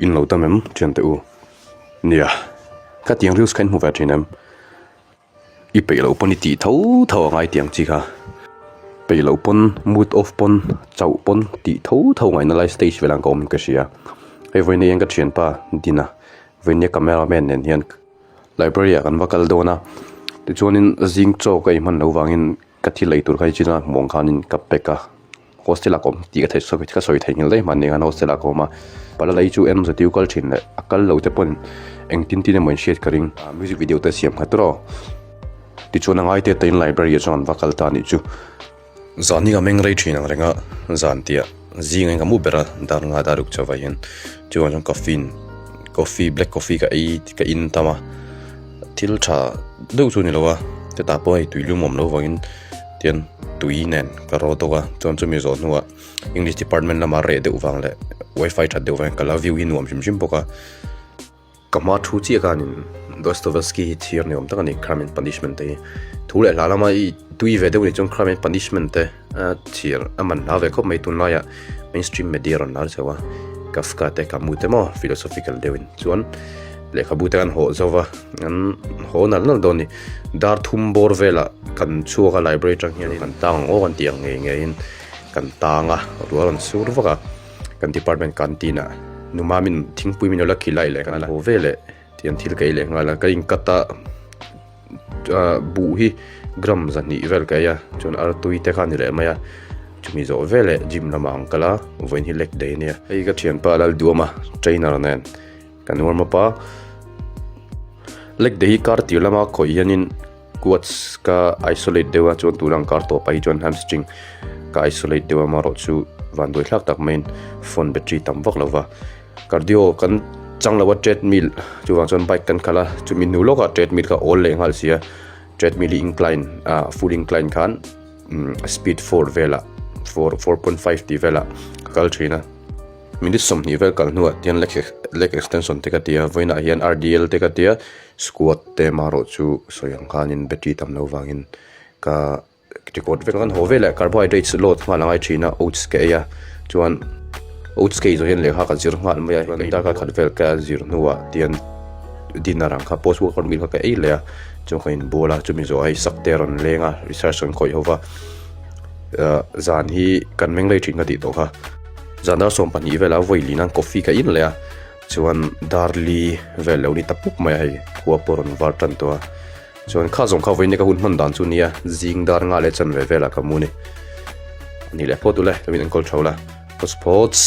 In lo tam em thian teh u? Nia, ka tiang reels kha in hmu ve thin em? I peih loh pawn i tih tho tho a ngai tiang chi kha. Peih loh pawn, mood off pawn, chauh pawn tih tho tho ngaihna lai stage velah ka awm in ka hria. Hei vawiin hian ka thianpa Dina, vawiin nia camera man nen hian library ah kan va kal dawn a, tichuanin zing chaw ka ei hman loh vangin ka thil ei tur kha hi china hmuh ang khanin ka pack a. Hostel ah ka awm tih ka theih sawi ka sawi theih nghilh daih hman nia khan hostel ah ka awm a pala lei chu em zatiu kal thin leh a kal lo te pawn engtin tin emaw in hriat ka ring music video te siam khat tur aw tichuan a ngai te te in library ah chuan an va kal ta anih chu zan hi ka meng rei thin ang reng a zan tih ah zing ah hian ka mu ber a dar nga dar ruk chauh ah hian chuan chuan coffee coffee black coffee ka ei ka in tam a thil tha deuh chu a ni lo a chutah pawh hei tui lum awm loh vangin. Tian tui nen ka rawt deuh a chuan chumi zawh hnuah english department lama reh deuh vang leh wifi that deuh vangin ka la view hi nuam hrim hrim bawk a ka hma thu chiah khanin Dostoevsky hi chhiar ni awm tak a ni crime and punishment te hi thu leh hla lama i tui ve deuh ni chuan crime and punishment te a chhiar a man hla ve khawp mai tunlaiah mainstream media a rawn lar chho a Kafka te Camus te maw philosophical deuhin chuan. Lehkhabu te kan hawh zo va, an haw nalh nalh dawn a ni. Dar thum bawr velah kan chhuak a library atang hian kan tang ang aw kan tih ang ngei ngeiin kan tang a, ruah a rawn sur vak a, kan department canteen ah nu mamin thingpui min lo la khilh a i leh kan haw ve leh tih an thil ka ei leh nghal a, ka incut a buh hi gram 200 vel ka ei a, chuan artui te kha a ni leh mai a, chumi zawh veleh gym lamah ang kal a, vawiin hi leg day a nia. Hei ka thianpa Lalduama trainer nen. Kan warm up a, leg day hi kar tir lama khawih hianin quads ka isolate deuh a chuan tuna ang kar tawpah hi chuan hamstring ka isolate deuh a amaherawh chu vanduai thlak tak maiin phone battery tam vak lo va cardio kan chang lo a treadmill chuvang chuan bike kan khalh a chumi hnu lawkah treadmill kha awl leh nghal sia treadmill hi incline ah full incline khan speed four velah four 4.5 tih velah ka kal thin a. Minute 20 vel kal hnuah tian leg leg extension te ka ti a vawiinah hian rdl te ka ti a squat te marawh chu sawi ang khanin battery tam loh vangin ka record vek a kan haw veleh carbohydrates load nghal a ngai thin a oats ka ei a chuan oats ka ei zawh hian lehkha ka zir nghal mai a chuan darkar khat vel ka zir hnuah tian dinner ang kha post workout meal kha ka ei leh a chuan ka inbual a chumi zawh hei sak te a rawn leng a research kan khawih ho va ah zan hi kan meng lei thin ka tih tawh kha. Zan dar 12 velah vawi lin a coffee ka in leh a chuan dar li vel lo ni ta pup mai a hei khua pawh rawn var tan tawh a chuan kha zawng kha vawiin ka hun hman dan chu nia zing dar nga leh chanve velah ka mu ni a ni leh phawt ule ka min enkawl tho la sports.